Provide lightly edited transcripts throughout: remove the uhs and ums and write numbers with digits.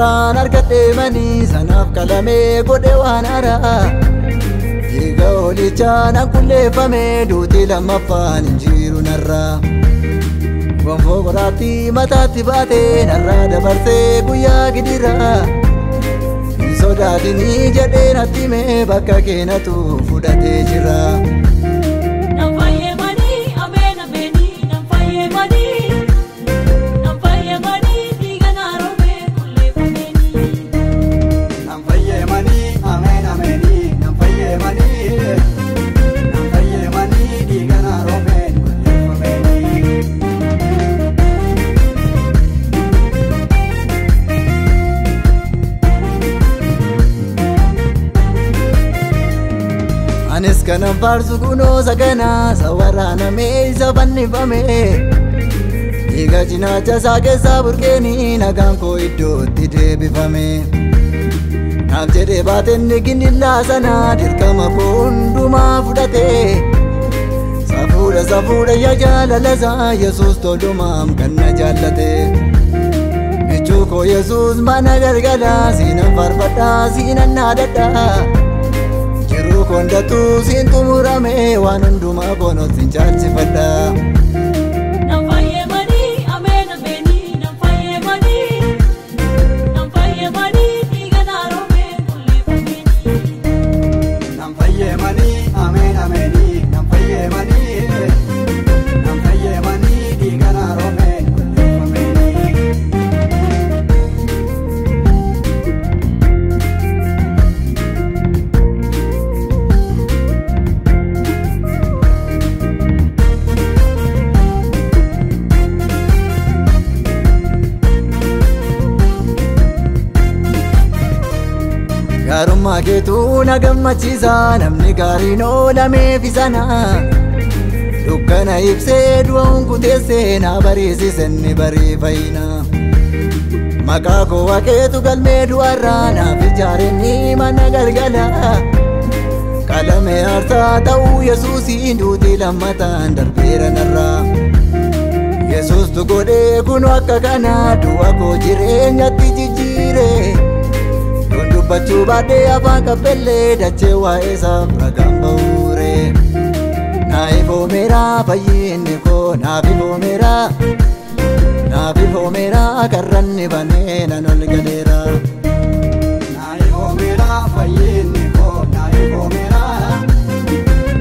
Baraan argadhee manii sanaaf qalamee godhe waan haaraa. Dhiiga hoolichaan qulleeffame duuti lammaffaan hin jiru narraa. Gonfoo qoraattii mataatti baatee narraa dabarsee guyyaa gidiraa. Hin sodaatinii jedhee natti himee bakka keenatu fudhatee jira. Anis kanan faarsu kunoo saganaa isa waraanamee isa fannifame. Dhiiga cinaacha isaa keessaa burqeenii nagaan koo iddootti deebifame. Naaf jedhee baatenni gindillaa sanaa dirqama koo hundumaa fudhate. Safuudha safuudha yaa jaalala isaa Yesuus tolumaam kan na jaallate. Michuu koo Yesuus mana galgalaa siinan faarfadhaa siinan naadadhaa. Jiruu kondatu siin xumurame waan hundumaa konoot siin caalchifadha. Gaarummaa keetuu na gammachiisa namni gaariin oolameef sana. Dukkana ibsee du'a hunkuteessee na bariisise inni barii fayyina. Maqaa koo waaqeetu galmee du'arraa naaf ijaareenni mana galgala. Qalamee aarsaa ta'uu Yesuusiin duuti lammataan darbeera narraa. Yesuustu godhee kunoo akka kanaa du'a koo jireenyatti jijjiire. Dubbachuu baadhee afaan qabbellee dachee waa'ee isaaf ragaan ba'uure. Naa ifoomeera fayyinni koo naaf ifoomeera. Naaf ifoomeera karranni banee nan ol galeera. Naa ifoomeera fayyinni koo naa ifoomeera.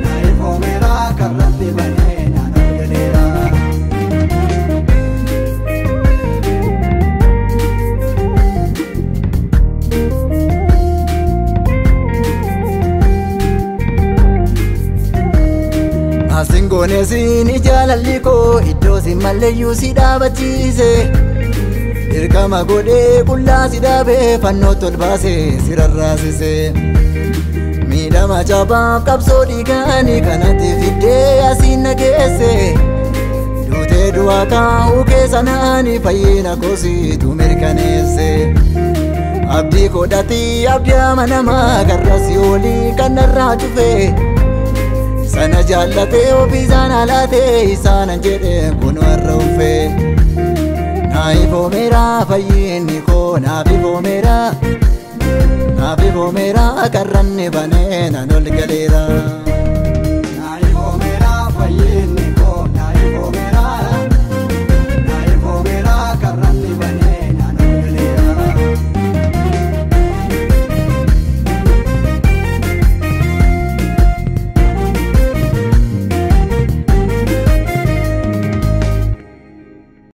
Naa ifoomeera karranni banee nan ol galeera. Asingoone siin jaalalli koo iddoo si malleeyyuu si dhaabachiise. Dirqama godhee qullaa si dhaabee fannoo tol baasee si rarraasise. Miidhama cabaaf qabsoo dhiigaanii kanatti fiddee asiin na geesse. Duutee du'aa kaa'uu keessa naanii fayyina koosiitu mirkaneesse. Abdii godhatii abdii amanamaa karra si'oolii kan narraa cufee. Sana jaallatee ofii isaan alaatee isaanan jedhee kun warra uffee. Naa ifoomeera fayyinni koo naaf ifoomeera. Naaf ifoomeera karranni banee nan ol galeera.